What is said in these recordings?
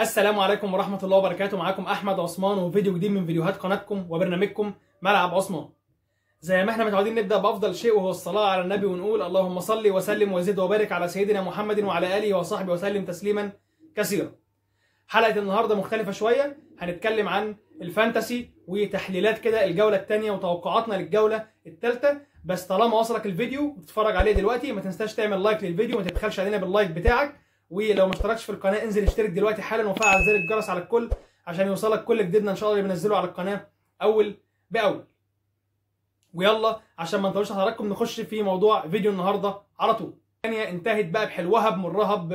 السلام عليكم ورحمة الله وبركاته. معاكم أحمد عثمان وفيديو جديد من فيديوهات قناتكم وبرنامجكم ملعب عثمان. زي ما احنا متعودين نبدأ بأفضل شيء وهو الصلاة على النبي، ونقول اللهم صل وسلم وزد وبارك على سيدنا محمد وعلى آله وصحبه وسلم تسليما كثيرا. حلقة النهاردة مختلفة شوية، هنتكلم عن ال fantasy وتحليلات كده الجولة الثانية وتوقعاتنا للجولة الثالثة. بس طالما وصلك الفيديو وتتفرج عليه دلوقتي ما تنساش تعمل like للفيديو، ما تبخلش علينا بال like بتاعك، ولو ما اشتركتش في القناة انزل اشترك دلوقتي حالا وفعل زر الجرس على الكل عشان يوصلك كل جديدنا ان شاء الله اللي بنزله على القناة اول باول. ويلا عشان ما نطولش حضراتكم نخش في موضوع فيديو النهارده على طول. الثانية انتهت بقى بحلوها بمرها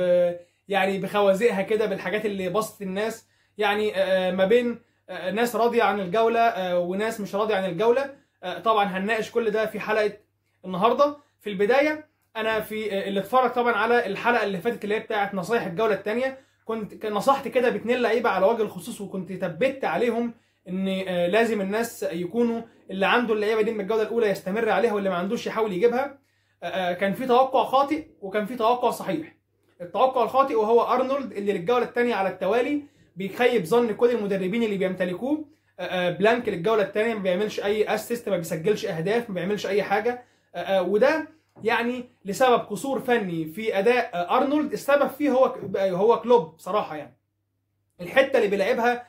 يعني بخوازيقها كده، بالحاجات اللي بسطت الناس، يعني ما بين ناس راضية عن الجولة وناس مش راضية عن الجولة. طبعا هنناقش كل ده في حلقة النهارده. في البداية انا في اللي اتفرج طبعا على الحلقة اللي فاتت اللي هي بتاعه نصايح الجولة الثانية، كنت نصحت كده باثنين لعيبة على وجه الخصوص، وكنت ثبت عليهم ان لازم الناس يكونوا اللي عنده اللعيبة دي من الجولة الاولى يستمر عليها، واللي ما عندوش يحاول يجيبها. كان في توقع خاطئ وكان في توقع صحيح. التوقع الخاطئ وهو ارنولد اللي للجوله الثانية على التوالي بيخيب ظن كل المدربين اللي بيمتلكوه. blank للجوله الثانية، ما بيعملش اي assist، ما بيسجلش اهداف، ما بيعملش اي حاجة، وده يعني لسبب قصور فني في اداء ارنولد. السبب فيه هو كلوب بصراحة، يعني الحتة اللي بيلعبها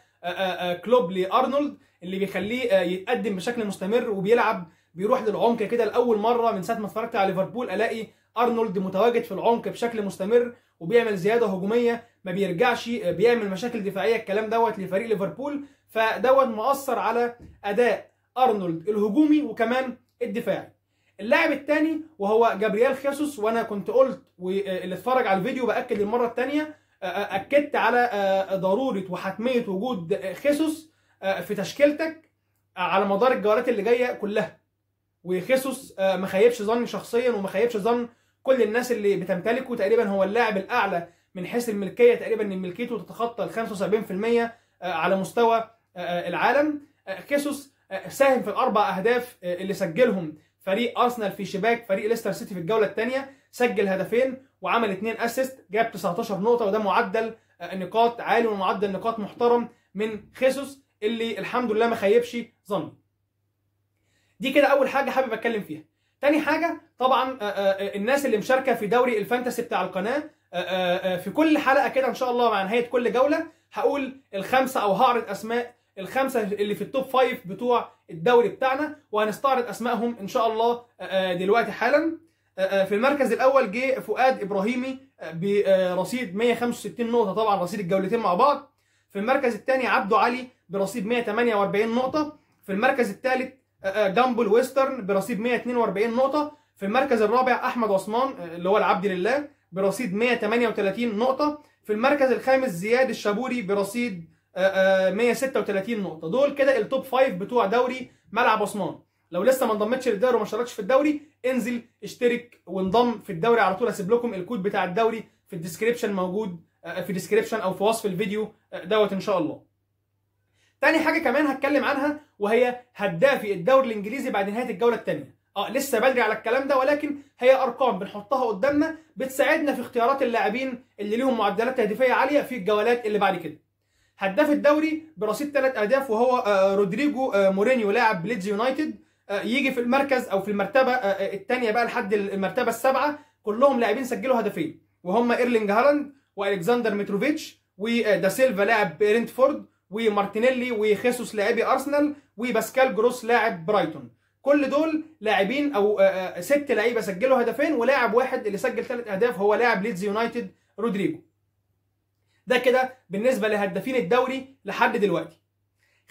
كلوب لارنولد اللي بيخليه يتقدم بشكل مستمر وبيلعب بيروح للعمق كده. لاول مرة من ساعة ما اتفرجت على ليفربول الاقي ارنولد متواجد في العمق بشكل مستمر وبيعمل زيادة هجومية، ما بيرجعش بيعمل مشاكل دفاعية. الكلام دوت لفريق ليفربول، فدوت مؤثر على اداء ارنولد الهجومي وكمان الدفاعي. اللاعب الثاني وهو جابرييل خيسوس، وانا كنت قلت واللي اتفرج على الفيديو باكد المرة الثانية، اكدت على ضرورة وحتميه وجود خيسوس في تشكيلتك على مدار الجولات اللي جاية كلها. وخيسوس ما خيبش ظني شخصيا وما خيبش ظن كل الناس اللي بتمتلكه، تقريبا هو اللاعب الاعلى من حيث الملكية، تقريبا ان ملكيته تتخطى ال 75% على مستوى العالم. خيسوس ساهم في الاربع اهداف اللي سجلهم فريق ارسنال في شباك فريق ليستر سيتي في الجولة الثانية، سجل هدفين وعمل 2 assist، جاب 19 نقطة، وده معدل نقاط عالي ومعدل نقاط محترم من خيسوس اللي الحمد لله ما خيبش ظني. دي كده اول حاجة حابب اتكلم فيها. تاني حاجة طبعا الناس اللي مشاركة في دوري ال fantasy بتاع القناة، في كل حلقة كده ان شاء الله مع نهاية كل جولة هقول الخمسة او هعرض اسماء الخمسة اللي في ال top 5 بتوع الدوري بتاعنا، وهنستعرض اسمائهم ان شاء الله دلوقتي حالا. في المركز الاول جه فؤاد ابراهيمي برصيد 165 نقطة، طبعا رصيد الجولتين مع بعض. في المركز الثاني عبده علي برصيد 148 نقطة. في المركز الثالث جامبل ويسترن برصيد 142 نقطة. في المركز الرابع احمد عثمان اللي هو العبد لله برصيد 138 نقطة. في المركز الخامس زياد الشابوري برصيد 136 نقطة. دول كده ال top 5 بتوع دوري ملعب عثمان. لو لسه ما انضمتش للدوري وما اشتركتش في الدوري انزل اشترك وانضم في الدوري على طول. هسيب لكم الكود بتاع الدوري في ال description، موجود في ال description او في وصف الفيديو دوت ان شاء الله. تاني حاجة كمان هتكلم عنها وهي هدافي الدوري الانجليزي بعد نهاية الجولة الثانية. لسه بدري على الكلام ده، ولكن هي ارقام بنحطها قدامنا بتساعدنا في اختيارات اللاعبين اللي ليهم معدلات تهديفيه عالية في الجولات اللي بعد كده. هداف الدوري برصيد 3 اهداف وهو رودريجو مورينيو لاعب ليدز يونايتد، يجي في المركز او في المرتبة الثانية بقى لحد المرتبة السابعة كلهم لاعبين سجلوا هدفين، وهم ايرلينج هالاند والكسندر متروفيتش ودا سيلفا لاعب برينتفورد ومارتينيلي وخيسوس لاعبي ارسنال وباسكال جروس لاعب برايتون. كل دول لاعبين او 6 لعيبة سجلوا هدفين، ولاعب واحد اللي سجل 3 اهداف هو لاعب ليدز يونايتد رودريجو. ده كده بالنسبة لهدافين الدوري لحد دلوقتي.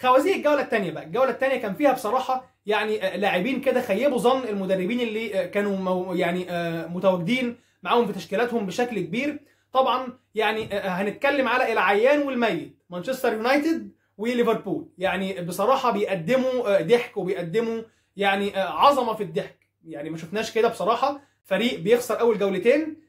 خوازيق الجولة الثانية بقى، الجولة الثانية كان فيها بصراحة يعني لاعبين كده خيبوا ظن المدربين اللي كانوا يعني متواجدين معاهم في تشكيلاتهم بشكل كبير. طبعا يعني هنتكلم على العيان والميت، مانشستر يونايتد وليفربول. يعني بصراحة بيقدموا ضحك وبيقدموا يعني عظمه في الضحك، يعني ما شفناش كده بصراحة. فريق بيخسر اول جولتين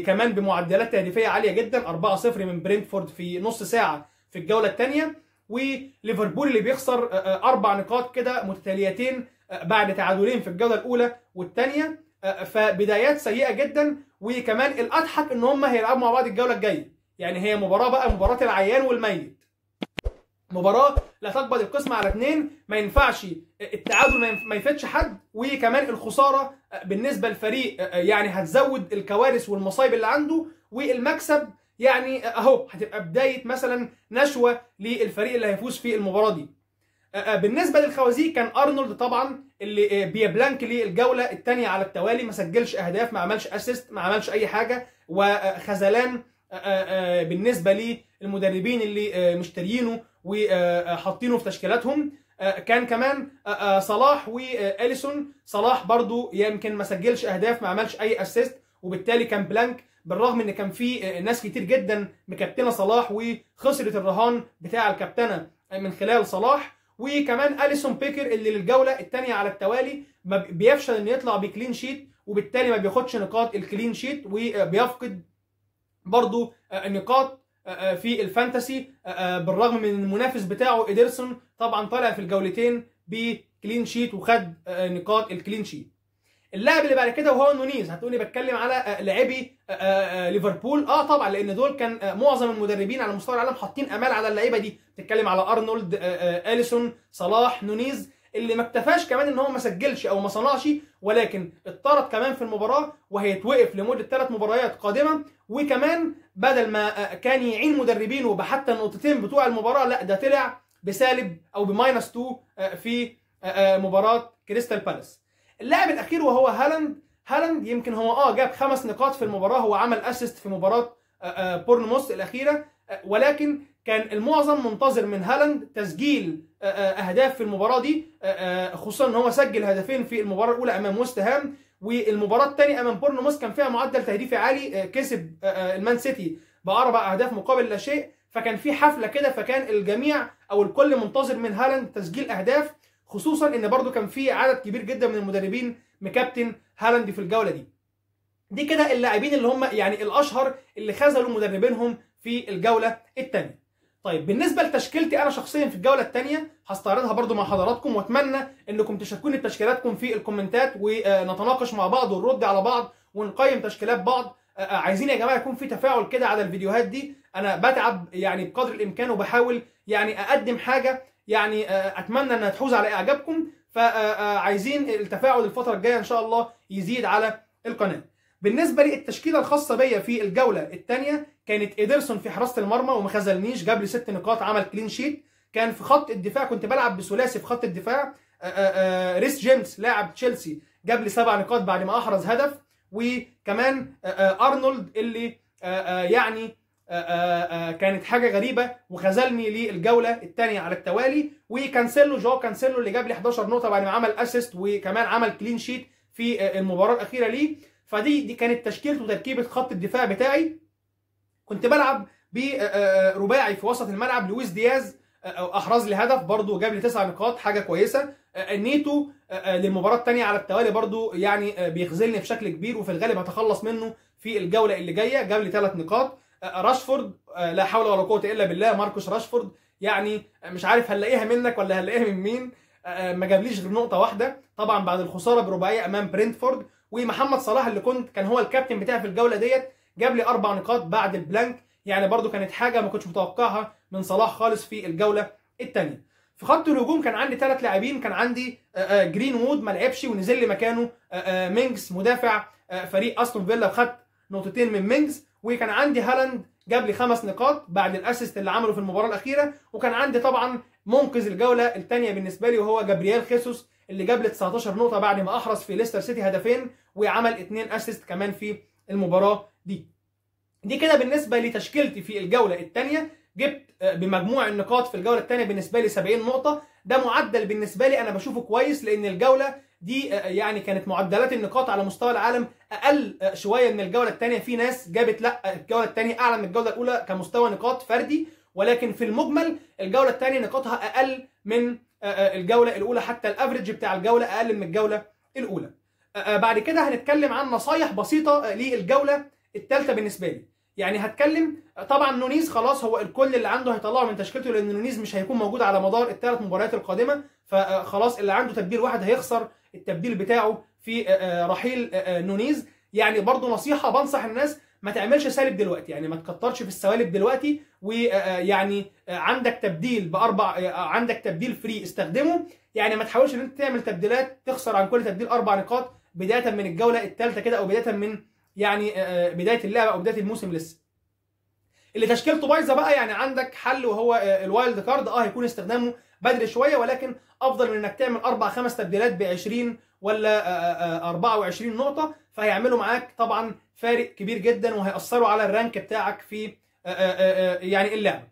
كمان بمعدلات تهديفيه عالية جدا، 4-0 من برينتفورد في نص ساعة في الجولة الثانية، وليفربول اللي بيخسر 4 نقاط كده متتاليتين بعد تعادلين في الجولة الاولى والثانية. فبدايات سيئه جدا، وكمان الاضحك ان هم هيلعبوا مع بعض الجولة الجاية. يعني هي مباراة بقى مباراة العيان والميت، مباراة لا تقبل القسمة على 2، ما ينفعش التعادل ما يفيدش حد، وكمان الخسارة بالنسبة للفريق يعني هتزود الكوارث والمصايب اللي عنده، والمكسب يعني اهو هتبقى بداية مثلا نشوه للفريق اللي هيفوز في المباراة دي. بالنسبة للخوازيق كان ارنولد طبعا اللي بي blank للجوله الثانية على التوالي، ما سجلش اهداف، ما عملش assist، ما عملش اي حاجة، وخذلان بالنسبة للمدربين اللي مشتريينه وحاطينه في تشكيلاتهم. كان كمان صلاح واليسون، صلاح برضو يمكن ما سجلش اهداف، ما عملش اي assist، وبالتالي كان blank، بالرغم ان كان في ناس كتير جدا مكابتنه صلاح وخسرت الرهان بتاع الكابتنه من خلال صلاح. وكمان اليسون بيكر اللي للجوله الثانية على التوالي ما بيفشل انه يطلع ب clean sheet، وبالتالي ما بياخدش نقاط ال clean sheet، وبيفقد برضو نقاط في ال fantasy، بالرغم من المنافس بتاعه إيدرسون طبعا طالع في الجولتين ب clean sheet وخد نقاط ال clean sheet. اللاعب اللي بعد كده وهو نونيز. هتقولي بتكلم على لاعبي ليفربول، طبعا لان دول كان معظم المدربين على مستوى العالم حاطين امال على اللعيبة دي. بتتكلم على ارنولد، اليسون، صلاح، نونيز، اللي ما اكتفاش كمان ان هو ما سجلش او ما صنعش، ولكن اتطرد كمان في المباراة وهيتوقف لمدة 3 مباريات قادمة. وكمان بدل ما كان يعين مدربينه بحتى النقطتين بتوع المباراة، لا ده طلع بسالب او ب minus 2 في مباراة كريستال بالاس. اللاعب الاخير وهو هالاند. هالاند يمكن هو جاب 5 نقاط في المباراة، هو عمل assist في مباراة بورنموث الاخيرة، ولكن كان المعظم منتظر من هالاند تسجيل اهداف في المباراة دي، خصوصا ان هو سجل هدفين في المباراة الاولى امام ويست هام، والمباراة الثانية امام بورنموث كان فيها معدل تهديفي عالي، كسب المان سيتي ب4 اهداف مقابل لا شيء، فكان في حفلة كده، فكان الجميع او الكل منتظر من هالاند تسجيل اهداف، خصوصا ان برضو كان في عدد كبير جدا من المدربين مكابتن هالاند في الجولة دي. دي كده اللاعبين اللي هم يعني الاشهر اللي خذلوا مدربينهم في الجولة الثانية. طيب بالنسبة لتشكيلتي انا شخصيا في الجولة الثانية هستعرضها برضو مع حضراتكم، واتمنى انكم تشاركوني بتشكيلاتكم في الكومنتات ونتناقش مع بعض ونرد على بعض ونقيم تشكيلات بعض. عايزين يا جماعة يكون في تفاعل كده على الفيديوهات دي، انا بتعب يعني بقدر الامكان وبحاول يعني اقدم حاجة يعني اتمنى انها تحوز على اعجابكم، فعايزين التفاعل الفترة الجاية ان شاء الله يزيد على القناة. بالنسبة للتشكيله الخاصة بيا في الجولة الثانية كانت إيدرسون في حراسة المرمى وما خذلنيش، جاب لي 6 نقاط، عمل clean sheet. كان في خط الدفاع كنت بلعب بثلاثي في خط الدفاع، ريس جيمس لاعب تشيلسي جاب لي 7 نقاط بعد ما احرز هدف، وكمان ارنولد اللي يعني كانت حاجة غريبة وخذلني للجوله الثانية على التوالي، وكانسيلو جو كانسيلو اللي جاب لي 11 نقطة بعد ما عمل assist وكمان عمل clean sheet في المباراة الاخيرة ليه. فدي كانت تشكيله وتركيبه خط الدفاع بتاعي. كنت بلعب برباعي في وسط الملعب، لويس دياز احرز لي هدف برضو جاب لي 9 نقاط، حاجة كويسة. نيتو للمباراة الثانية على التوالي برضو يعني بيخذلني بشكل كبير وفي الغالب هتخلص منه في الجولة اللي جاية، جاب لي 3 نقاط. راشفورد لا حول ولا قوة الا بالله، ماركوس راشفورد يعني مش عارف هنلاقيها منك ولا هنلاقيها من مين، ما جابليش غير نقطة واحدة طبعا بعد الخسارة برباعيه امام برينتفورد. ومحمد صلاح اللي كان هو الكابتن بتاعي في الجولة ديت جاب لي 4 نقاط بعد ال blank، يعني برضو كانت حاجة ما كنتش متوقعها من صلاح خالص في الجولة الثانية. في خط الهجوم كان عندي 3 لاعبين، كان عندي جرين وود ما لعبش ونزل لي مكانه مينجز مدافع فريق استون فيلا وخدت نقطتين من مينجز، وكان عندي هالاند جاب لي 5 نقاط بعد ال assist اللي عمله في المباراة الاخيرة، وكان عندي طبعا منقذ الجولة الثانية بالنسبة لي وهو جابرييل خيسوس اللي جاب لي 19 نقطة بعد ما احرز في ليستر سيتي هدفين وعمل 2 assist كمان في المباراة دي. دي كده بالنسبة لتشكيلتي في الجولة الثانية. جبت بمجموع النقاط في الجولة الثانية بالنسبة لي 70 نقطة، ده معدل بالنسبة لي انا بشوفه كويس، لان الجولة دي يعني كانت معدلات النقاط على مستوى العالم اقل شوية من الجولة الثانية. في ناس جابت لا الجولة الثانية اعلى من الجولة الاولى كمستوى نقاط فردي، ولكن في المجمل الجولة الثانية نقاطها اقل من الجولة الاولى، حتى ال average بتاع الجولة اقل من الجولة الاولى. بعد كده هنتكلم عن نصايح بسيطة للجوله الثالثة بالنسبة لي. يعني هتكلم طبعا نونيز خلاص هو الكل اللي عنده هيطلعه من تشكيلته، لان نونيز مش هيكون موجود على مدار ال3 مباريات القادمة، فخلاص اللي عنده تبديل واحد هيخسر التبديل بتاعه في رحيل نونيز. يعني برضو نصيحة بنصح الناس ما تعملش سالب دلوقتي، يعني ما تكترش في السوالب دلوقتي، ويعني عندك تبديل باربع، عندك تبديل free استخدمه، يعني ما تحاولش ان انت تعمل تبديلات تخسر عن كل تبديل 4 نقاط بداية من الجولة الثالثة كده، او بداية من يعني بداية اللعبة او بداية الموسم لسه. اللي تشكيلته بايظة بقى يعني عندك حل وهو ال wild card، هيكون استخدامه بدري شوية، ولكن افضل من انك تعمل 4 5 تبديلات ب 20 ولا 24 نقطة، فهيعملوا معاك طبعا فارق كبير جدا وهيأثروا على ال rank بتاعك في يعني اللعبة.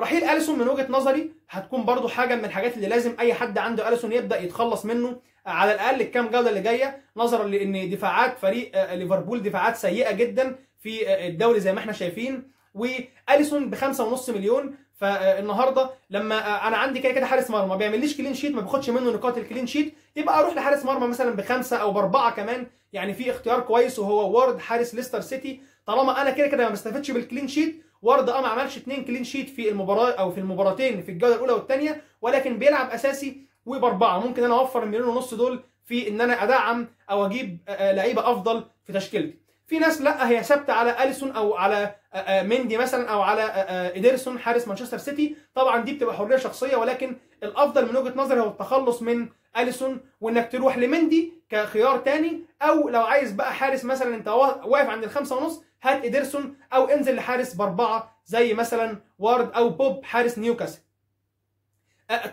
رحيل اليسون من وجهه نظري هتكون برضو حاجة من الحاجات اللي لازم اي حد عنده اليسون يبدا يتخلص منه على الاقل الكام جولة اللي جاية، نظرا لان دفاعات فريق ليفربول دفاعات سيئه جدا في الدوري زي ما احنا شايفين، واليسون ب 5.5 مليون. فالنهارده لما انا عندي كده كده حارس مرمى ما بيعمليش clean sheet، ما باخدش منه نقاط ال clean sheet، يبقى اروح لحارس مرمى مثلا ب5 او ب4 كمان، يعني في اختيار كويس وهو وارد حارس ليستر سيتي. طالما انا كده كده ما بستفدش بال clean sheet، وارد ما عملش 2 clean sheet في المباراة او في المباراتين في الجولة الاولى والثانية، ولكن بيلعب اساسي وب4، ممكن انا اوفر 1.5 مليون دول في ان انا ادعم او اجيب لعيبة افضل في تشكيلتي. في ناس لا هي ثابتة على اليسون او على مندي مثلا او على ادرسون حارس مانشستر سيتي، طبعا دي بتبقى حرية شخصية، ولكن الافضل من وجهه نظري هو التخلص من اليسون وانك تروح لمندي كخيار تاني، او لو عايز بقى حارس مثلا انت واقف عند 5.5 هات ادرسون، او انزل لحارس ب4 زي مثلا وارد او بوب حارس نيوكاسل.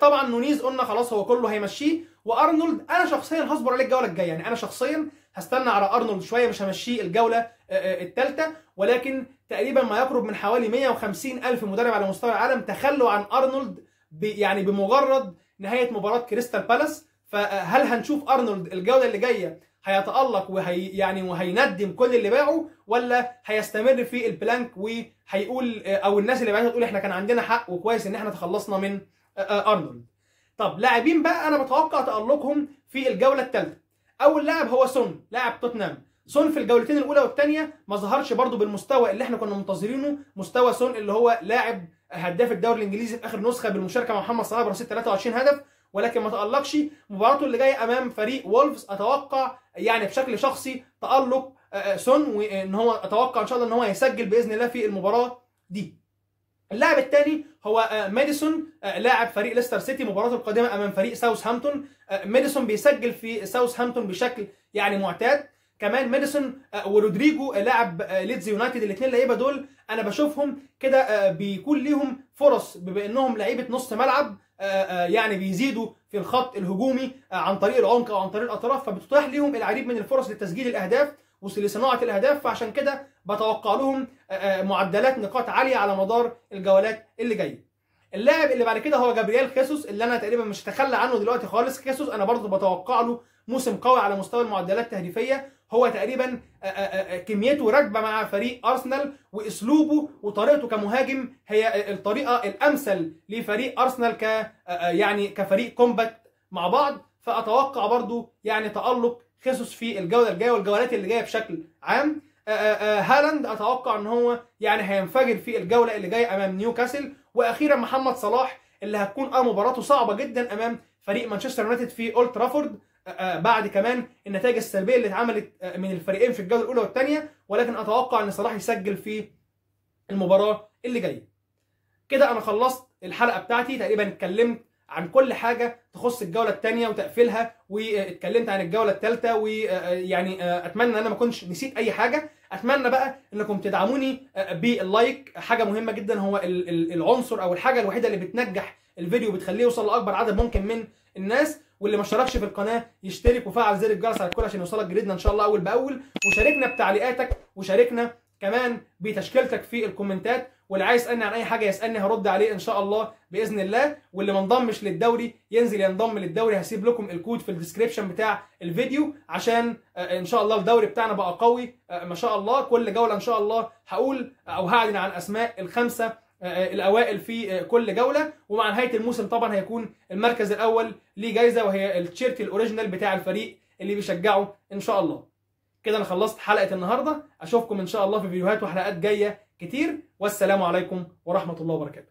طبعا نونيز قلنا خلاص هو كله هيمشيه، وارنولد انا شخصيا هصبر عليه الجولة الجاية، يعني انا شخصيا هستنى على ارنولد شوية، مش همشيه الجولة الثالثة، ولكن تقريبا ما يقرب من حوالي 150 الف مدرب على مستوى العالم تخلوا عن ارنولد يعني بمجرد نهاية مباراة كريستال بالاس. فهل هنشوف ارنولد الجولة اللي جاية هيتالق وهي يعني وهيندم كل اللي باعه، ولا هيستمر في ال blank وهيقول او الناس اللي باعته تقول احنا كان عندنا حق وكويس ان احنا تخلصنا من ارنولد؟ طب لاعبين بقى انا بتوقع تالقهم في الجولة الثالثة. اول لاعب هو سون لاعب توتنهام. سون في الجولتين الاولى والثانية ما ظهرش برده بالمستوى اللي احنا كنا منتظرينه، مستوى سون اللي هو لاعب هداف الدوري الانجليزي في اخر نسخه بالمشاركة مع محمد صلاح برصيد 23 هدف، ولكن ما تالقش. مباراته اللي جاية امام فريق وولفز اتوقع يعني بشكل شخصي تالق سون، وان هو اتوقع ان شاء الله ان هو هيسجل باذن الله في المباراة دي. اللاعب الثاني هو ماديسون لاعب فريق ليستر سيتي، مباراته القادمة امام فريق ساوثهامبتون. ماديسون بيسجل في ساوثهامبتون بشكل يعني معتاد. كمان ماديسون ورودريجو لاعب ليدز يونايتد، الاثنين لعيبة دول انا بشوفهم كده بيكون ليهم فرص بما انهم لعيبة نص ملعب، يعني بيزيدوا في الخط الهجومي عن طريق العمق او عن طريق الاطراف، فبتتاح ليهم العديد من الفرص لتسجيل الاهداف ولصناعه الاهداف، فعشان كده بتوقع لهم معدلات نقاط عالية على مدار الجولات اللي جاية. اللاعب اللي بعد كده هو جابرييل خيسوس اللي انا تقريبا مش هتخلى عنه دلوقتي خالص. خيسوس انا برضه بتوقع له موسم قوي على مستوى المعدلات التهديفيه، هو تقريبا كميته راكبه مع فريق ارسنال، واسلوبه وطريقته كمهاجم هي الطريقة الامثل لفريق ارسنال ك يعني كفريق compact مع بعض، فاتوقع برضه يعني تالق خيسوس في الجولة الجاية والجولات اللي جاية بشكل عام. هالاند اتوقع ان هو يعني هينفجر في الجولة اللي جاية امام نيوكاسل. واخيرا محمد صلاح اللي هتكون مباراته صعبة جدا امام فريق مانشستر يونايتد في اولد ترافورد، بعد كمان النتائج السلبية اللي اتعملت من الفريقين في الجولة الاولى والثانية، ولكن اتوقع ان صلاح يسجل في المباراة اللي جاية. كده انا خلصت الحلقة بتاعتي، تقريبا اتكلمت عن كل حاجة تخص الجولة الثانية وتقفيلها، واتكلمت عن الجولة الثالثة، ويعني اتمنى ان انا ما اكونش نسيت اي حاجة. اتمنى بقى انكم تدعموني بال like، حاجة مهمة جدا، هو العنصر او الحاجة الوحيدة اللي بتنجح الفيديو بتخليه يوصل لاكبر عدد ممكن من الناس. واللي ما اشتركش في القناة يشترك وفعل زر الجرس على الكل عشان يوصلك جديدنا ان شاء الله اول باول. وشاركنا بتعليقاتك، وشاركنا كمان بتشكيلتك في الكومنتات، واللي عايز يسالني عن اي حاجة يسالني هرد عليه ان شاء الله باذن الله. واللي ما انضمش للدوري ينزل ينضم للدوري، هسيب لكم الكود في ال description بتاع الفيديو عشان ان شاء الله الدوري بتاعنا بقى قوي ما شاء الله. كل جولة ان شاء الله هقول او هعلن عن اسماء الخمسة الاوائل في كل جولة، ومع نهاية الموسم طبعا هيكون المركز الاول ليه جايزة وهي التيشيرت ال original بتاع الفريق اللي بيشجعه ان شاء الله. كده انا خلصت حلقة النهارده، اشوفكم ان شاء الله في فيديوهات وحلقات جاية كتير، والسلام عليكم ورحمة الله وبركاته.